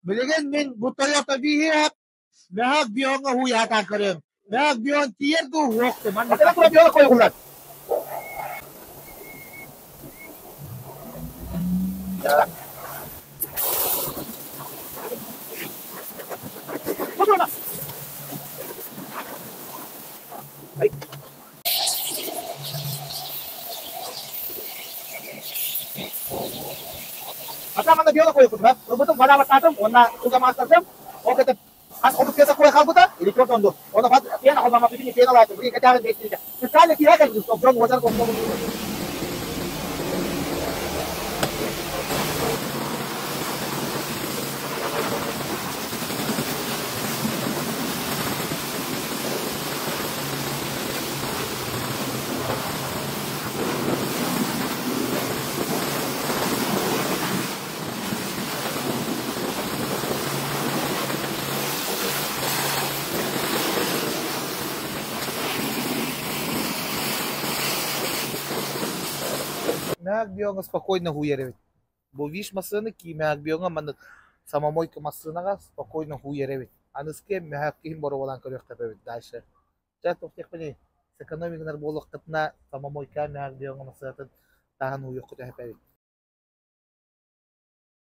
Билигин мин бу Toyota V-һэ мөһөөк биоҥҥа уһуйаатаан көрүөм. Мөһөөк бион тиийэр дуу, уох дуу, манна Мөһөөк биоҥҥа спокойно уһуйар эбит. Бу виш массыынаны киимээх биоҥҥа маннык самомойка массыынаҕа спокойно уһуйар эбит. Аныскы мөһөөк киһин боруобалаан көрүөххэ эбит дальше. Чэ, туох диэхпиний, сэкономигынар буолуоххутуна самомойка мөһөөк биоҥҥа массыынатын таһан уһуйуоххут эбит.